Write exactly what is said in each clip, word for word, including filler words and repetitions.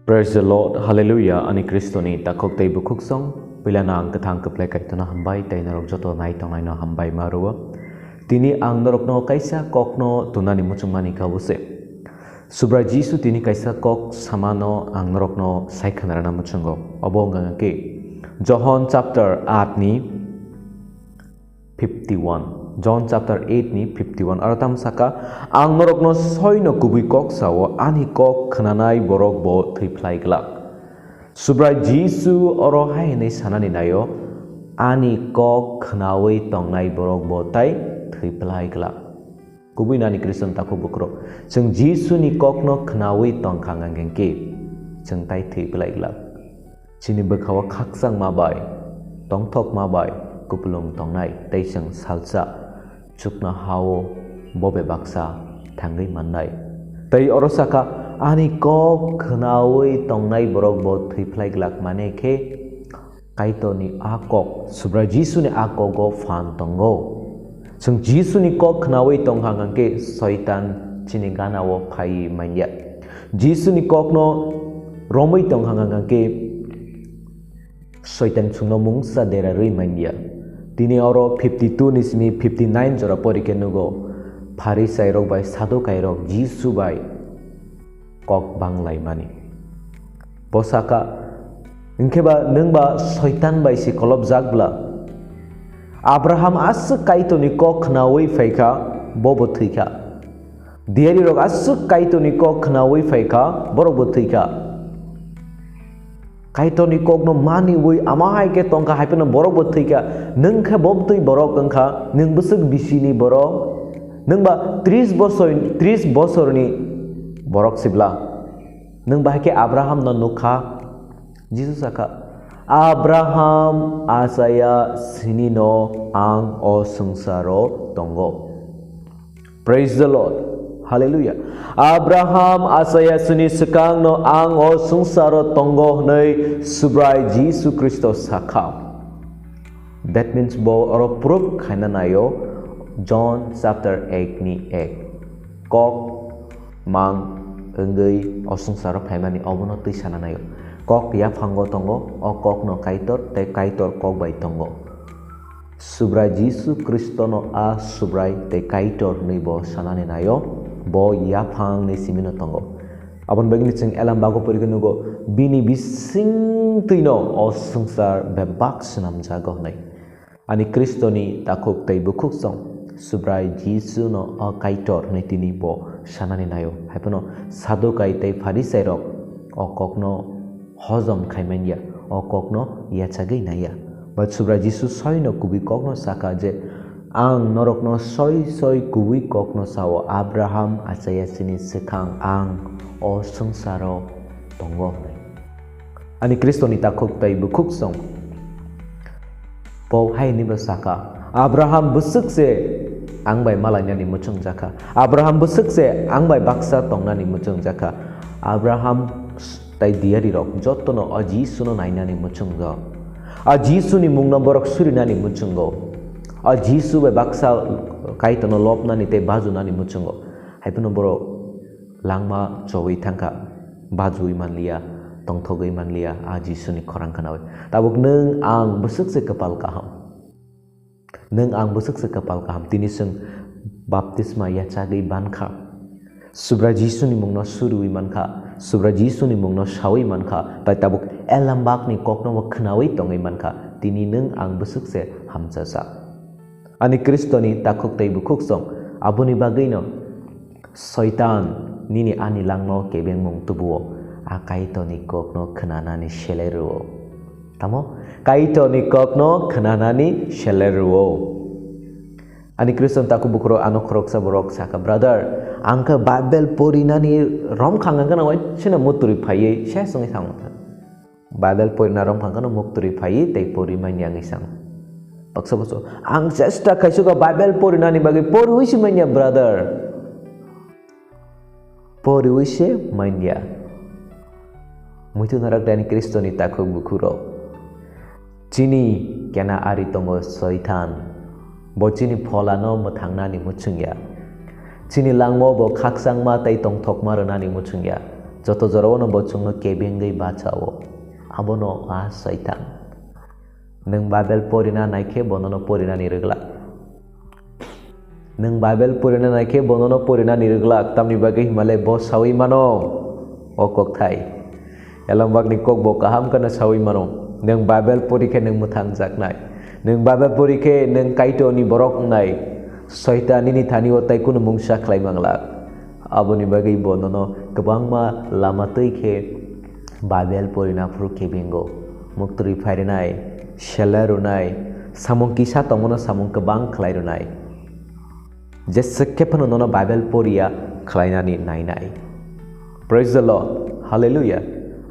Praise the Lord, Hallelujah, ani Kristoni takhuk tei bukhuksong, puilano ang kwthang kwplai Kaitorno hambai tei norok joto nai tongnaino hambai ma rwo. Tini ang norokno kaisa kokno tunani muchungmani kha bwse. Subrai Jisu tini kaisa kok samano ang norokno sai khwnarana muchungo. Obo wngkha khe Johon chapter eight ni fifty one. John chapter eight ni fifty one. Aro tamo saka, "Ang norokno soino kubui kok sao, ani kok khwnanai borok bo thwi phlai glak." Subrai Jisu oro hai hwnwi sanani naio, "Ani kok khwnawi tongnai borok bo tai thwi phlai glak." Kubui nani Khristan takhuk bukrok, chwng Jisuni kokno khwnawi tongkha hwnkhe chwng tai thwi phlai glak. Chini bwkhao khakchangma bai, tongthokma bai kupulung tongnai tei chwng salsa chuknohao bobe baksa thangwi mannai. Tei oro saka, "Ani kok khwnawi tongnai borok bo thwi phlai glak mane khe Kaitorni a kok, Subrai Jisuni a kogo phan tongo." Chwng Jisuni kok khwnawi tongkha hwnkhe Soitan chini ganao phaiwi manya. Jisuni kokno romwi tongkha hwnkhe Soitan chwngno mungsa dera rwi manya. Tini oro fifty two ni simi fifty nine jora porikhe nugo, Pharisairok bai Sadukairok Jisu bai kok banglaimani. Bo saka, "Hwnkhe ba nwng ba Soitan bai se kolopjak bla? Abraham aswk Kaitorni kok khwnawi phaikha, bo bo thwikha. Diyarirok aswk Kaitorni kok khwnawi phaikha, borok bo thwikha. Kaitorni kokno maniwi ama hai khe tongkha, hai phano borok bo thwikha. Nwng khe bo twi borok wngkha, nwng bwswk bisini borok, nwng ba tris bosor, tris bosorni borok sibla. Nwng bahai khe Abrahamno nukha?" Jisu sakha, "Abraham achaya sinino ang o swngcharo tongo." Praise the Lord. Hallelujah. "Abraham achaya sini swkangno ang o swngcharo tongo," hwnwi Subrai Jisu Khristo sakha. That means bo oro proof khaina naio John chapter eight ni ek. Kok mang wngwi o swngcharo phaimani obono twi sana naio. Kok yaphango tongo, o kokno Kaitor tei Kaitor kok bai tongo. Subrai Jisu Khristono a Subrai tei Kaitor hwnwi bo sanani naio, bo yaphangni simino tongo. Aboni bagwino chwng Elam bago porikhe nugo, "Bini bisingtwino o swngchar bebak swnamjago," hwnwi. Ani Khristoni takhuk tei bukhuksong Subrai Jisuno o Kaitor hwnwi tini bo sanani naio. Hai phano Sadukai tei Pharisairok o kokno hojom khai manya, o kokno yachagwi naiya. Ba Subrai Jisu soino kubui kokno sakha je, "Ang norokno soi soi kubui kokno sao, Abraham achaya sini swkang ang o swngcharo tongo," hwnwi. Ani Khristoni takhuk tei bukhuksong bo hai hwnwi bo sakha, "Abraham bwswk se ang bai malainani muchungjakha, Abraham bwswk se ang bai baksa tongnani muchungjakha." Abraham tei diyarirok jotono o Jisuno nainani muchungo. O Jisuni mungno borok surinani muchungo. O Jisu bai baksa Kaitorno lobnani tei bajunani muchungo. Hai phano borok langma chowi thangkha, bajui manliya, tongthogwi manliya, a Jisuni khorang khnawi. Tabuk nwng ang bwswk se kwpal kaham. Nwng ang bwswk se kwpal kaham, tini chwng baptisma yachagwi bankha. Subrai Jisuni mungno suriwi mankha, Subrai Jisuni mungno sawi mankha, tai tabuk Elambakni kokno bo khnawi tongwi mankha. Tini nwng ang bwswk se hamchajak. Ani Khristoni takhuk tei bukhuksong, aboni bagwino Soitan nini ani langmao kebengmung tubuo, a Kaitorni kokno khnanani selai rwo. Tamo? Kaitorni kokno khnanani selai rwo. Ani Khristan takhuk bukhurok ano khoroksa borok sakha, "Brother, ang khe Bible porinani romkhang ang gana waisino muktwi phaiwi ses wngwi thangkha." Bible porina romkhang kheno muktwi phaiwi tei pori manya wngwi sango. Baksa baksa, "Ang chesta khaisukha Bible porinani bagwi, poriwi se manya, brother. Poriwi se manya." Muitu narak dani Khristoni takhuk bukhurok. Chini kena ari tongo Soitan. Bo chini pholano mwthangnani muchungya. Chini langmao bo khakchangma tei tongthokma rwnani muchungya. Joto jorao no bo chwngno kebengwi bachao. Abono a Soitan. Nwng Bible porina naikhe bo nono porinani rwglak. Nwng Bible porina naikhe bo nono porinani rwglak, tamni bagwi himale bo sawi mano o kokthai. Elambakni kok bo kaham kheno sawi mano. Nwng Bible pori khe nwng mwthangjaknai. Nwng Bible pori khe nwng Kaitorni borok wngnai. Soitan nini thani o tai kunu mungsa khlai manglak. Aboni bagwi bo nono kwbangma lama twi khe Bible porina phuru kebingo. Muktwi phairinai, selai rwnai, samung kisa tongmano samung kwbang khlai rwnai. Jesa khe phano nono Bible poriya khlainani nainai. Praise the Lord. Hallelujah.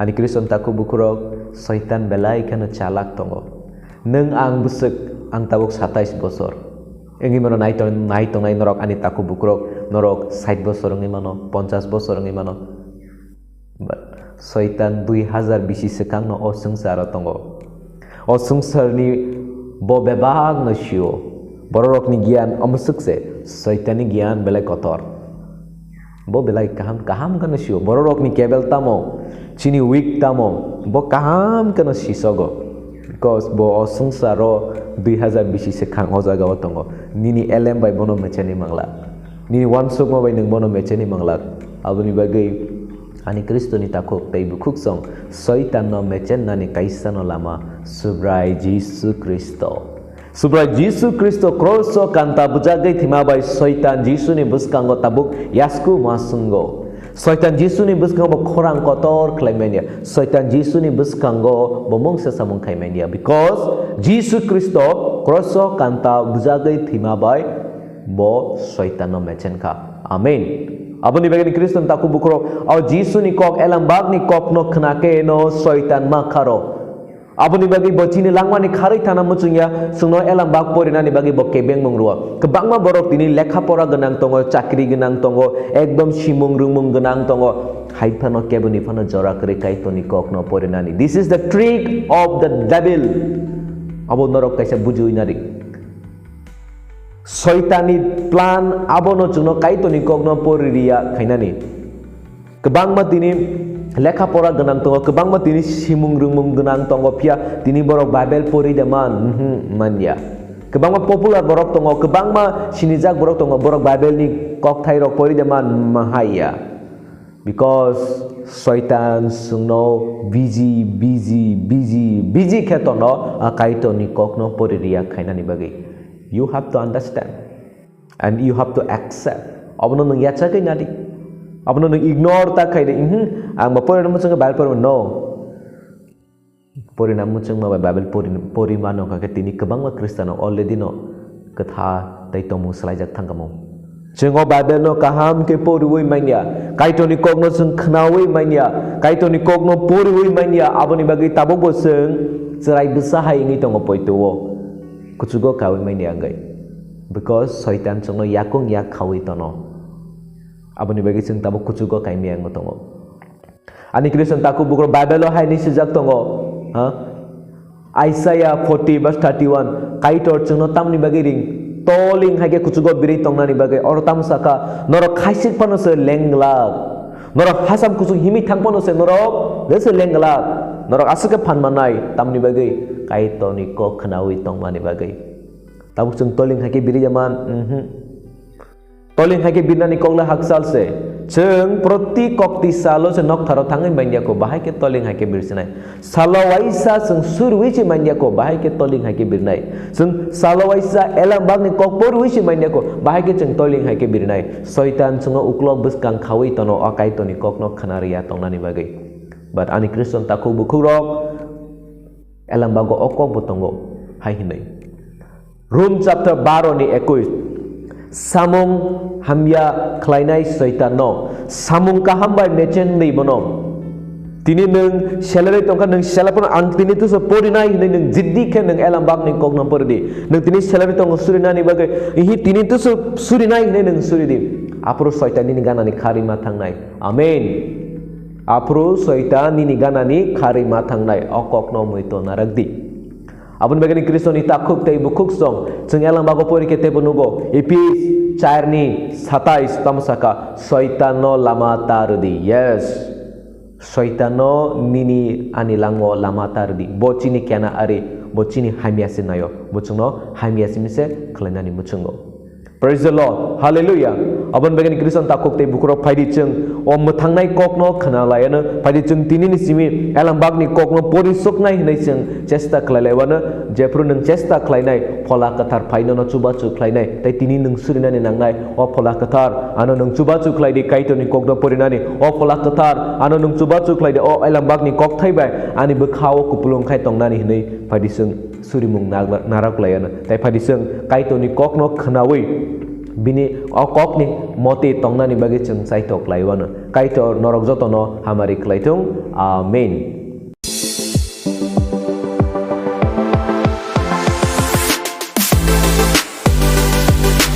Ani Khristan takhuk bukhurok, Soitan belai kheno chalak tongo. Nwng ang bwswk, ang tabuk satais bosor. Wngwi mano nai tong-, nai tongnai norok ani takhuk bukhurok, norok sait bosor wngwi mano, ponchas bosor wngwi mano. But Soitan dui hazar bisi swkangno o swngcharo tongo. O swngcharni bo bebakno sio. Bororokni giyan omo swk se, Soitanni giyan belai kotor. Bo belai kaham, kaham kheno sio. Bororokni kebel tamo, chini weak tamo, bo kaham kheno sisogo. Because bo o swngcharo dui hazar bisi swkang o jagao tongo. Nini elem bai bono mecheni manglak. Nini uansukma bai nwng bono mecheni manglak. Aboni bagwi ani Khristoni takhuk tei bukhuk song Soitanno mechennani kaisano lama Subrai Jisu Khristo. Subrai Jisu Khristo kroso kanta bujagwi thima bai Soitan Jisuni bwskango tabuk yasku ma swngo. Soitan Jisuni bwskango bo khorang kotor khlai manya. Soitan Jisuni bwskango bo mungsa samung khai manya. Because Jisu Khristo kroso kanta bujagwi thima bai bo Soitanno mechen kha. Amen. Aboni bagwi Khristan takhuk bukhurok, o Jisuni kok, elambakni kokno khna khe no Soitan ma kharo. Aboni bagwi bo chini langmani kharwi thana muchungya, chwngno elambak porinani bagwi bo kebengmung rwo. Kwbangma borok tini lekha pora gwnang tongo, chakri gwnang tongo, ekdom simung rwngmung gwnang tongo. Hai phano keboni phano jora kwrwi Kaitorni kokno porinani. This is the trick of the devil. Abo norok kaisa bujiwi nari. Soitani plan abono chwngno Kaitorni kokno pori riya khainani. Kwbangma tini lekha pora gwnang tongo, kwbangma tini simung rwngmung gwnang tongo, phiya tini borok Bible pori de man, mhm, manya. Kwbangma popular borok tongo, kwbangma sinijak borok tongo, borok Bible ni kokthai rok pori de man, mahaiya. Because Soitan chwngno busy, busy, busy, busy khe tono, a Kaitorni kokno pori riya khainani bagwi. You have to understand and you have to accept. Abono nwng yachagwi nadi. Abono nwng ignore ta khai di. Mhm, ang ba porino muchungo Bible porimo. No. Porina muchungma bai Bible pori, pori mano kha khe tini kwbangma Khristanrok already no kwtha tei tongmung swlaijak thangkamo. Chwng o Bible no kaham khe poriwi manya, Kaitorni kokno chwng khnawi manya, Kaitorni kokno poriwi manya, aboni bagwi tabukbo chwng chwrai bwsa hai wngwi tongo poito o. Kuchugo kaui manya wngwi. Because Soitan chwngno yakung yak khaui tono. Aboni bagwi chwng tabuk kuchugo kaimaya wngwi tongo. Ani Christian takhuk bukrok Bible o hai hinwi swijak tongo, ha? Isaiah forty verse thirty-one, Kaitor chwngno tamni bagwi ring, toling hai khe kuchugo birwi tongnani bagwi, oro tamo sakha, norok khaisik phano se leng glak, norok hacham kuchuk himwi thang phano se norok, se leng glak, norok aswk khe phan mannai, tamni bagwi Kaitorni kok khnaui tongmani bagwi. Tabuk chwng toling hai khe birwi ya man, mhm. Toling hai khe birnani kokle hakchal se. Chwng proti kokti salo se noktharo thangwi manya ko, bahai khe toling hai khe birsinai. Salo waisa chwng suriwi se manya ko, bahai khe toling hai khe birnai. Chwng salo waisa elambakni kok poriwi se manya ko, bahai khe chwng toling hai khe birnai. Soitan chwngno uklok bwskang khaui tono, o Kaitorni kokno khna rwya tongnani bagwi. But ani Christian takhuk bukhukrok elambago o kokbo tongo hai hinwi. Rom chapter baro ni ekwis. Samung hamya khlainai Soitanno samung kaham bai mechen di bono. Tini nwng salary tongkha, nwng salary pono ang tini tuso porinai hinwi nwng jiddi khe nwng elambakni kokno poridi. Nwng tini salary tongo surinani bagwi, ihi tini tuso surinai hinwi nwng suridi. Aphuru Soitan nini ganani kharwi ma thangnai. Amen. Aphuru Soitan nini ganani kharwi ma thangnai. O kokno muitu narakdi. Aboni bagwi Khristoni takhuk tei bukhuk song chwng elambakgo pori khe teibo nugo. Ephis char ni satais tamo sakha, Soitanno lama ta rwdi. Yes. Soitano nini ani lango lama tar di. Bo chini kena ari, bo chini hamya se nayo. Bo chwngno hamya simi se khlainani muchungo. Praise the Lord. Hallelujah. Abon begani Christian takhuk tei bukhurok phaidi chwng o mwthangnai kokno khna laiano phaidi chwng tinini simi elambakni kokno porisoknai hinwi chwng chesta khlai laiwano jephru nwng chesta khlainai phola kwthar phaino no chubachu khlainai tei tini nwng surinani nangnai o phola kwthar ano nwng chubachu khlai di Kaitorni kokno porinani o phola kwthar ano nwng chubachu khlai di o elambakni kokthai bai ani bwkhao kupulung khai tongnani hinwi phaidi chwng surimung nagla-, narak laiano. Tei phaidi chwng Kaitorni kokno khnaui bini o kokni moti tongnani bagwi chwng chaitok laiwano. Kaitor norok jotono hamari khlaithung. Amen.